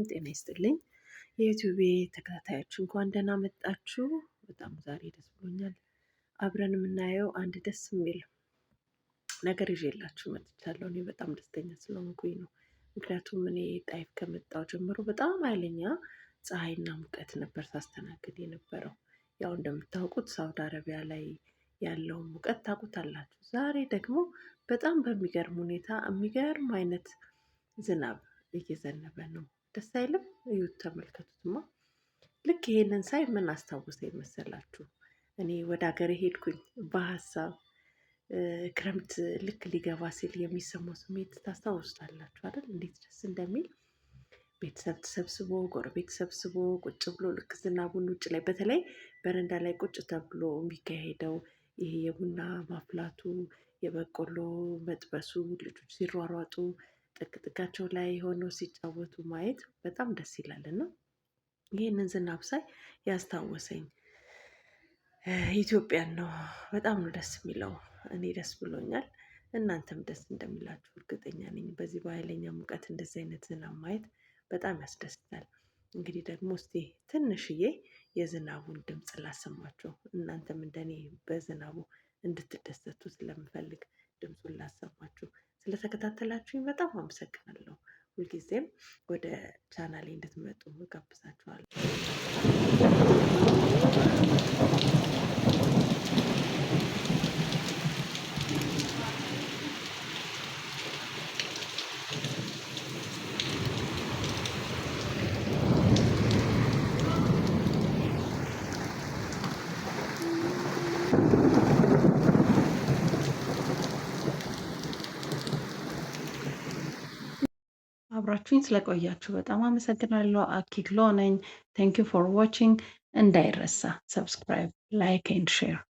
ጤና ይስጥልኝ የዩቲዩብ ተከታታዮች፣ እንኳን ደህና መጣችሁ። በጣም ዛሬ ደስ ብሎኛል። አብረን የምናየው አንድ ደስ የሚል ነገር ይዤላችሁ መጥቻለሁ። እኔ በጣም ደስተኛ ስለሆንኩኝ ነው። ምክንያቱም እኔ ጣይፍ ከመጣሁ ጀምሮ በጣም ኃይለኛ ፀሐይና ሙቀት ነበር ሳስተናግድ የነበረው። ያው እንደምታውቁት ሳውዲ አረቢያ ላይ ያለውን ሙቀት ታውቁታላችሁ። ዛሬ ደግሞ በጣም በሚገርም ሁኔታ የሚገርም አይነት ዝናብ እየዘነበ ነው። ደስ አይልም? እዩት፣ ተመልከቱትማ። ልክ ይሄንን ሳይ ምን አስታወሰኝ መሰላችሁ? እኔ ወደ ሀገሬ ሄድኩኝ በሀሳብ። ክረምት ልክ ሊገባ ሲል የሚሰማው ስሜት ታስታውሱታላችሁ አይደል? እንዴት ደስ እንደሚል፣ ቤተሰብ ተሰብስቦ፣ ጎረቤት ተሰብስቦ ቁጭ ብሎ፣ ልክ ዝናቡን ውጭ ላይ በተለይ በረንዳ ላይ ቁጭ ተብሎ የሚካሄደው ይሄ የቡና ማፍላቱ፣ የበቆሎ መጥበሱ፣ ልጆች ሲሯሯጡ ጥግ ጥጋቸው ላይ ሆነው ሲጫወቱ ማየት በጣም ደስ ይላል። እና ይህንን ዝናብ ሳይ ያስታወሰኝ ኢትዮጵያን ነው። በጣም ነው ደስ የሚለው። እኔ ደስ ብሎኛል። እናንተም ደስ እንደሚላችሁ እርግጠኛ ነኝ። በዚህ በኃይለኛ ሙቀት እንደዚህ አይነት ዝናብ ማየት በጣም ያስደስታል። እንግዲህ ደግሞ እስቲ ትንሽዬ የዝናቡን ድምፅ ላሰማችሁ። እናንተም እንደኔ በዝናቡ እንድትደሰቱ ስለምፈልግ ድምፁን ላሰማችሁ። ስለተከታተላችሁኝ በጣም አመሰግናለሁ። ሁልጊዜም ወደ ቻናሌ እንድትመጡ እጋብዛችኋለሁ። አብራችሁኝ ስለቆያችሁ በጣም አመሰግናለሁ። አኪክሎ ነኝ። Thank you for watching። እንዳይረሳ subscribe፣ like and share።